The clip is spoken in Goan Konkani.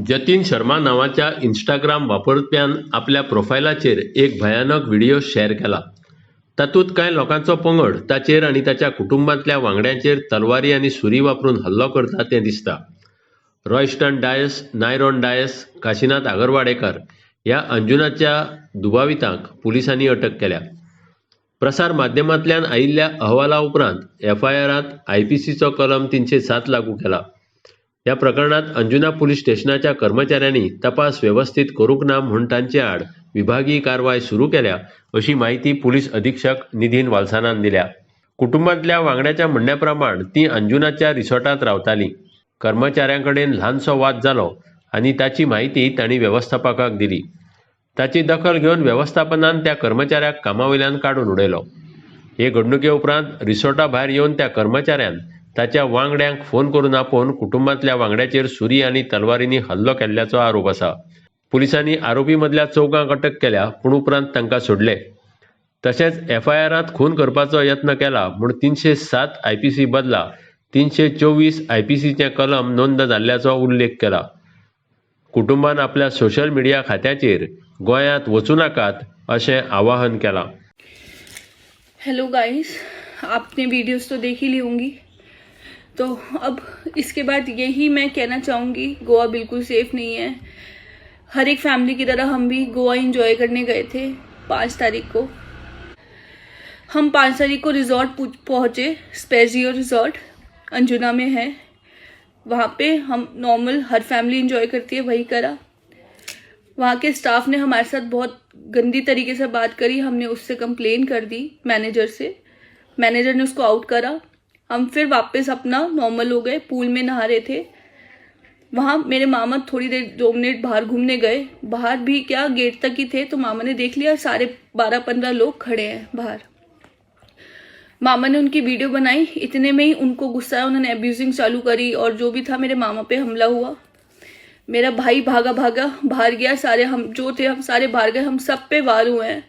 जतीन शर्मा नांवाच्या इन्स्टाग्राम वापरप्यान आपल्या प्रोफायलाचेर एक भयानक व्हिडियो शॅर केला. तातूंत कांय लोकांचो पंगड ताचेर आनी ताच्या कुटुंबांतल्या वांगड्यांचेर तलवारी आनी सुरी वापरून हल्लो करता तें दिसता. रॉयस्टन डायस, नायरोन डायस, काशिनाथ आगरवाडेकार ह्या अंजुनाच्या दुबावितांक पुलिसांनी अटक केल्या. प्रसार माध्यमांतल्यान आयिल्ल्या अहवाला उपरांत एफआयआरांत आयपीसीचो कलम 307 लागू केला. ह्या प्रकरणांत अंजुना पुलीस स्टेशनाच्या कर्मचाऱ्यांनी तपास वेवस्थीत करूंक ना म्हूण तांचे आड विभागीय कारवाय सुरू केल्या अशी म्हायती पुलीस अधीक्षक निधीन वालसानान दिल्या. कुटुंबांतल्या वांगड्याच्या म्हणण्या प्रमाण तीं अंजुनाच्या रिसॉर्टांत रावतालीं. कर्मचाऱ्यां कडेन ल्हानसो वाद जालो आनी ताची म्हायती तांणी वेवस्थापकाक दिली. ताची दखल घेवन वेवस्थापनान त्या कर्मचाऱ्याक कामा वयल्यान काडून उडयलो. हे घडणुके उपरांत रिसॉर्टा भायर येवन त्या कर्मचाऱ्यान ताच्या वांगड्यांक फोन करून आपोवन कुटुंबांतल्या वांगड्याचेर सुरी आनी तलवारींनी हल्लो केल्ल्याचो आरोप आसा. पुलिसांनी आरोपी मदल्या चवगांक अटक केल्या, पूण उपरांत तांकां सोडले. तशेंच एफआयआरांत खून करपाचो यत्न केला म्हूण 307 आयपीसी बदला 324 आयपीसीचें कलम नोंद जाल्ल्याचो उल्लेख केला. कुटुंबान आपल्या सोशल मिडिया खात्याचेर गोंयांत वचूं नाकात अशें आवाहन केलां. हेलो गाइस, आपने वीडियोस तो देख ही ली होंगी। तो अब इसके बाद यही मैं कहना चाहूँगी, गोवा बिल्कुल सेफ़ नहीं है। हर एक फैमिली की तरह हम भी गोवा एंजॉय करने गए थे 5 तारीख को। हम 5 तारीख को रिजॉर्ट पहुँचे, स्पेजियो रिजॉर्ट अंजुना में है। वहाँ पे हम नॉर्मल हर फैमिली एंजॉय करती है, वही करा। वहाँ के स्टाफ ने हमारे साथ बहुत गंदी तरीके से बात करी। हमने उससे कंप्लेन कर दी मैनेजर से। मैनेजर ने उसको आउट करा। हम फिर वापस अपना नॉर्मल हो गए, पूल में नहा रहे थे। वहाँ मेरे मामा थोड़ी देर, 2 मिनट बाहर घूमने गए। बाहर भी क्या, गेट तक ही थे, तो मामा ने देख लिया सारे 12-15 लोग खड़े हैं बाहर। मामा ने उनकी वीडियो बनाई। इतने में ही उनको गुस्सा आया, उन्होंने अब्यूजिंग चालू करी और जो भी था, मेरे मामा पे हमला हुआ। मेरा भाई भागा भागा बाहर गया। सारे हम जो थे, हम सारे बाहर गए। हम सब पे वार हुए हैं।